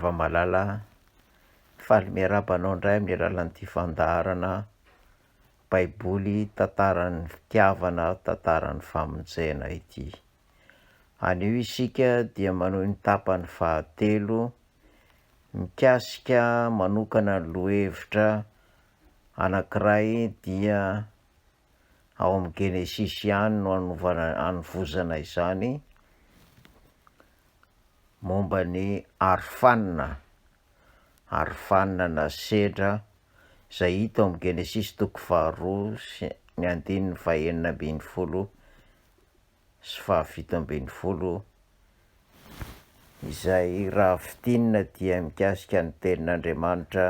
hava-malala, faly miarahaba anao indray amin'ny alalan'ity fandaharana Baiboly tantaran'ny fitiavana, tantaran'ny famonjena ity. Anio isika dia manohy ny tapany fahatelo mikasika manokana ny lohahevitra anankiray dia ao amin'ny Genesisy ihany no anovana anovozana izany momba ny arofanina, arofanina na sedra izay hita ao amin'ny Genesisy toko faharoa sy ny andininy fahenina ambinifolo sy fahafito ambinifolo izay raha fintinina dia mikasika ny tenin'Andriamanitra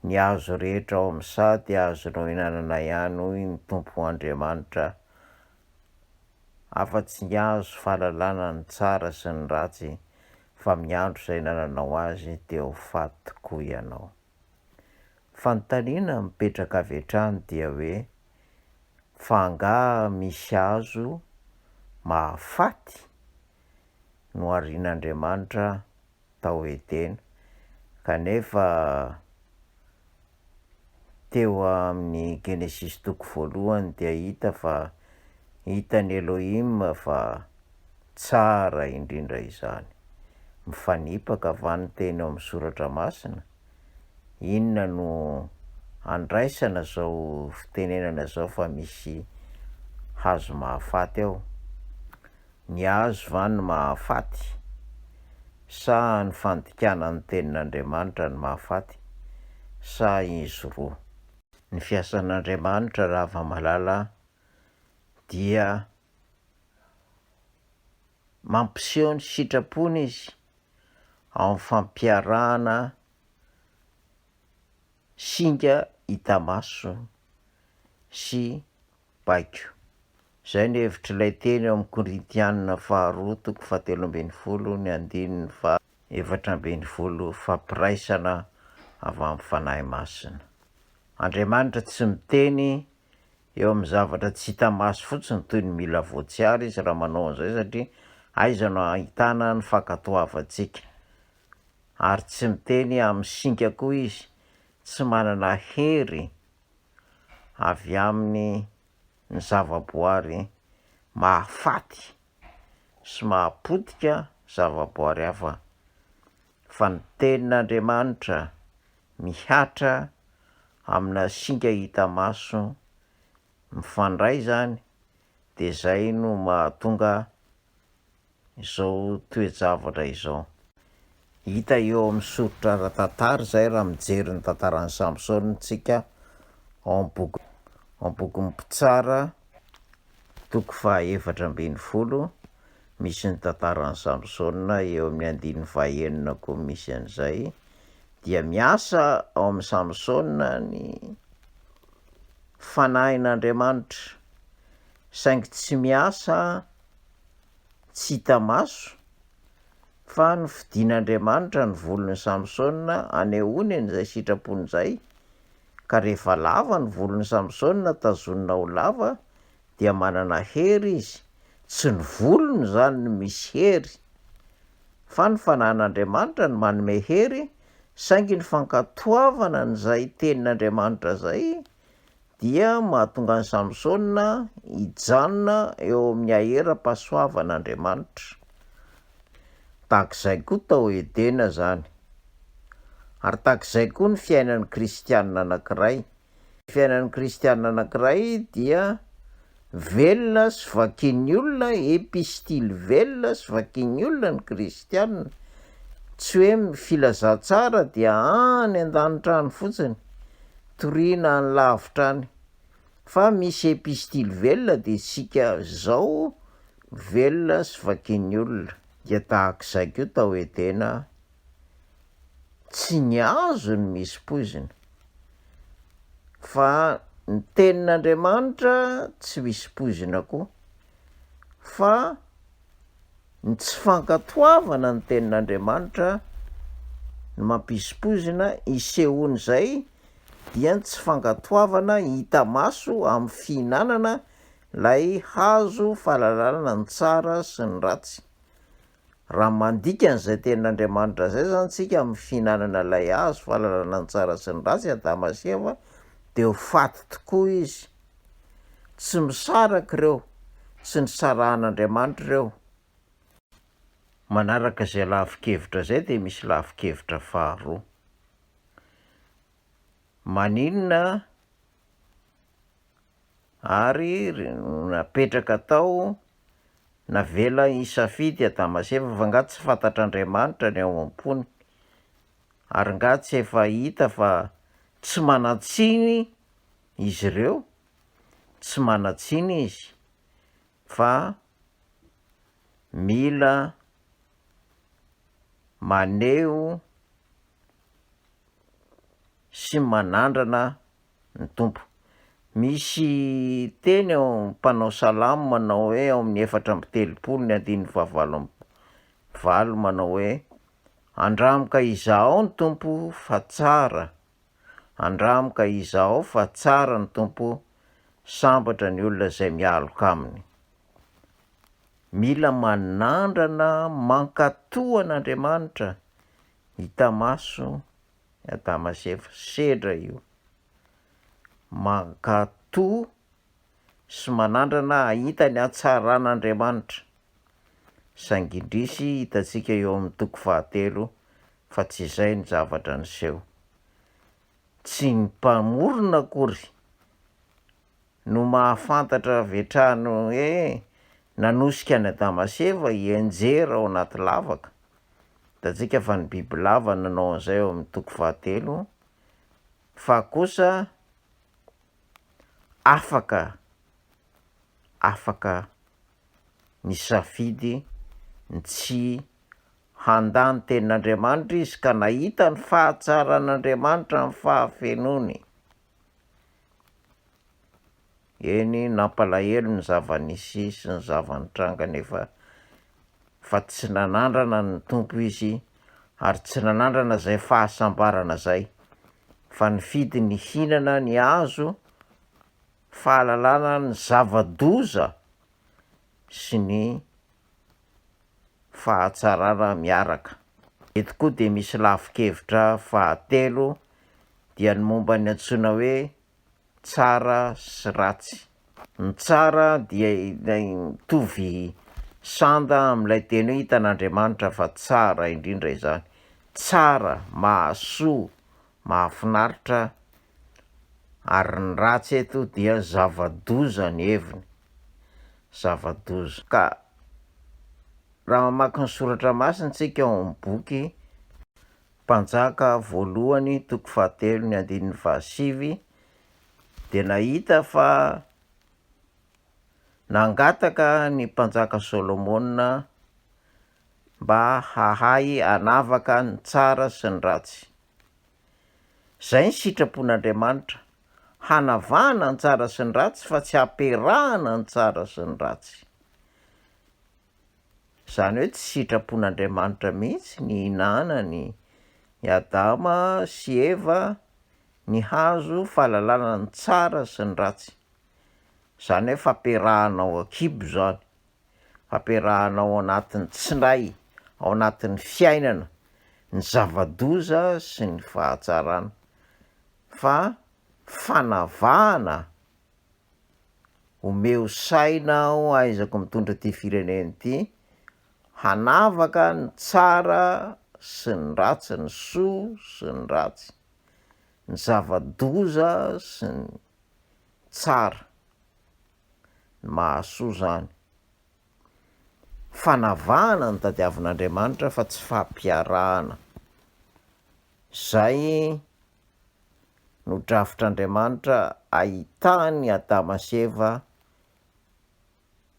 Ny hazo rehetra ao amin'ny saha dia azonao hinanana ihany, hoy ny Tompo Andriamanitra, afa-tsy ny hazo fahalalana ny tsara sy ny ratsy, fa amin'ny andro izay hinananao azy dia ho faty tokoa ianao. Fanontaniana mipetraka avy hatrany dia hoe, fa angaha misy hazo mahafaty noharian'Andriamanitra tao Edena, kanefa teo amin'ny Genesisy toko voalohany dia hita fa hitan'i Elohim fa tsara indrindra izany. Mifanipaka va ny teny ao amin'ny Soratra Masina? Inona no andraisana izao fitenenana izao fa misy hazo mahafaty ao? Ny hazo va no mahafaty? Sa ny fandikana ny tenin'Andriamanitra no mahafaty? Sa izy roa? Ny fiasan'Andriamanitra Ravamalala dia mampiseho ny sitrapony Izy ao amin'ny fampiarahana singa hita maso sy baiko. Izay no hevitr'ilay teny ao amin'ny Korintiana faharoa toko fahatelo ambinifolo ny andininy faha 14 fampiraisana avy amin'ny Fanahy Masina. Andriamanitra tsy miteny eo amin'ny zavatra tsy hita maso fotsiny toy ny mila voatsiary izy raha manao an'izay satria aiza no ahitana ny fankatoavantsika. Ary tsy miteny amin'ny singa koa izy, tsy manana hery avy amin'ny ny zavaboary mahafaty sy mahapotika zavaboary hafa, fa ny Tenin'Andriamanitra mihatra amina singa hita maso mifandray izany dia izay no mahatonga izao toe-javatra izao. Hita eo amin'ny soritra ara-tantara izay raha mijery ny tantaran'i Samsona isika ao amin'ny boky ao amin'ny bokin'ny Mpitsara toko faha 14, misy ny tantaran'i Samsona, eo amin'ny andininy faha enina koa misy an'izay, dia miasa ao amin'i Samsona ny fanahin'Andriamanitra, saingy tsy miasa tsy hita maso, fa nofidin'Andriamanitra ny volon'i Samsona hanehoany an'izay sitrapony izay, ka rehefa lava ny volon'i Samsona, tazonina ho lava, dia manana hery izy, tsy ny volony izany no misy hery, fa ny Fanahin'Andriamanitra no manome hery, saingy ny fankatoavana an'izay tenin'Andriamanitra izay dia mahatonga an'i Samsona hijanona eo amin'ny aheram-pahasoavan'Andriamanitra. Tahaka izay koa tao Edena izany. Ary tahaka izay koa ny fiainan'ny kristiana anankiray. Ny fiainan'ny kristiana anankiray dia velona sy vakin'ny olona, epistily velona sy vakin'ny olona ny kristiana. Tsy hoe ny filazantsara dia any an-danitra any fotsiny. Toriana any lavitra any. Fa misy epistily velona dia isika zao velona sy vakin'ny olona. Dia tahak'izay koa tao Edena, tsy ny hazo no misy poizina, fa ny tenin'Andriamanitra tsy misy poizina koa, fa Ny tsy fankatoavana ny tenin'Andriamanitra no mampisy poizina, isehoan'izay dia ny tsy fankatoavana hita maso amin'ny fihinanana ilay hazo fahalalana ny tsara sy ny ratsy. Raha mandika an'izay tenin'Andriamanitra izay zany tsika amin'ny fihinanana ilay hazo fahalalana ny tsara sy ny ratsy, Adama sy Eva, de ho faty tokoa izy. Tsy misaraka ireo, tsy nisarahan'Andriamanitra ireo. Manaraka izay lafin-kevitra izay dia misy lafin-kevitra faharoa. Maninona ary napetraka tao, navela hisafidy Adama sy Eva fa nga tsy fantatr'Andriamanitra ny ao am-pony? Ary nga tsy efa hita fa tsy manan-tsiny izy ireo? Tsy manan-tsiny izy fa mila maneho sy manandrana ny Tompo. Misy teny ao amin'ny mpanao salamo manao hoe ao amin'ny 34 ny andininy fahavalo amby valo manao hoe, Andramo ka izahao ny Tompo fa tsara, andramo ka izahao fa tsara ny Tompo, sambatra ny olona izay mialoka aminy. Mila manandrana mankatò an'Andriamanitra hita maso Adama sy Eva, sedra io. Mankatò sy manandrana hahita ny hatsaran'Andriamanitra. Saingy indrisy hitantsika eo amin'ny toko fahatelo fa tsy izay ny zavatra niseho. Tsy ny Mpamorona akory no mahafantatra avy hatrany hoe nanosika an'i Adama sy Eva hianjera ao anaty lavaka. Hitantsika fa ny bibilava no nanao an'izay ao amin'ny toko fahatelo, fa kosa afaka, afaka nisafidy ny tsy handà ny tenin'Andriamanitra izy ka nahita ny fahatsaran'Andriamanitra amin'ny fahafenoany. Eny, nampalahelo ny zava-nisy sy ny zava-nitranga nefa fa tsy nanandrana ny Tompo izy ary tsy nanandrana izay fahasambarana izay fa nifidy ny hihinana ny hazo fahalalana ny zava-doza sy ny fahatsarana miaraka. Eto koa dia misy lafin-kevitra fahatelo dia ny momba ny antsoina hoe tsara sy ratsy. Ny tsara dia ilay mitovy sanda amin'ilay teny hoe hitan'Andriamanitra fa tsara indrindra izany. Tsara, mahasoa, mahafinaritra ary ny ratsy eto dia zava-doza ny heviny, zava-doza. Ka raha mamaky ny soratra masina isika ao amin'ny boky Mpanjaka voalohany toko fahatelo ny andininy fahasivy dia nahita fa nangataka ny mpanjaka Solomona mba hahay hanavaka ny tsara sy ny ratsy. Izay ny sitrapon'Andriamanitra, hanavahana ny tsara sy ny ratsy fa tsy hampiarahana ny tsara sy ny ratsy. Izany hoe tsy sitrapon'Andriamanitra mihitsy ny hihinanan'i Adama sy Eva ny hazo fahalalana ny tsara sy ny ratsy. Izany hoe fampiarahana ao an-kibo izany, fampiarahana ao anatin'ny tsinay, ao anatin'ny fiainana, ny zava-doza sy ny fahatsarana, fa fanavahana Omeo saina aho ahaizako mitondra ity firenena ity, hanavaka ny tsara sy ny ratsy, ny soa sy ny ratsy, ny zava-doza sy ny tsara, ny mahasoa zany. Fanavahana no tadiavin'Andriamanitra fa tsy fampiarahana. Zay no drafitr'Andriamanitra ahitan'i Adama sy Eva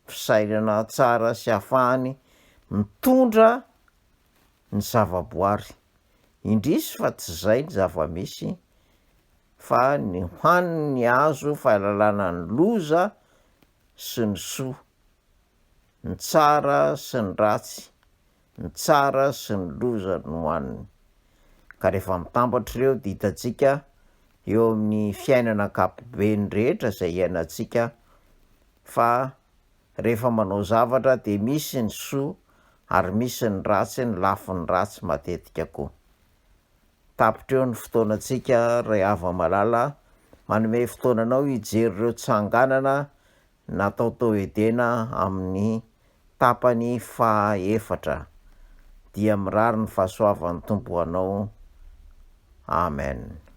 fisainana tsara sy ahafahany mitondra ny zavaboary. Indrisy fa tsy izay ny zava-misy fa ny haniny ny hazo fahalalana ny loza sy ny soa, ny tsara sy ny ratsy, ny tsara sy ny loza no haniny. Ka rehefa mitambatra ireo dia hitantsika eo amin'ny fiainana ankapobeny rehetra izay iainantsika fa rehefa manao zavatra dia misy ny soa Ary misy ny ratsy, ny lafiny ratsy matetika koa. Tapitra eo ny fotoanantsika ry hava-malala, manome fotoana anao hijery ireo tsanganana natao tao Edena amin'ny tapany faha efatra. Dia mirary ny fahasoavan'ny Tompo ho anao. Amen.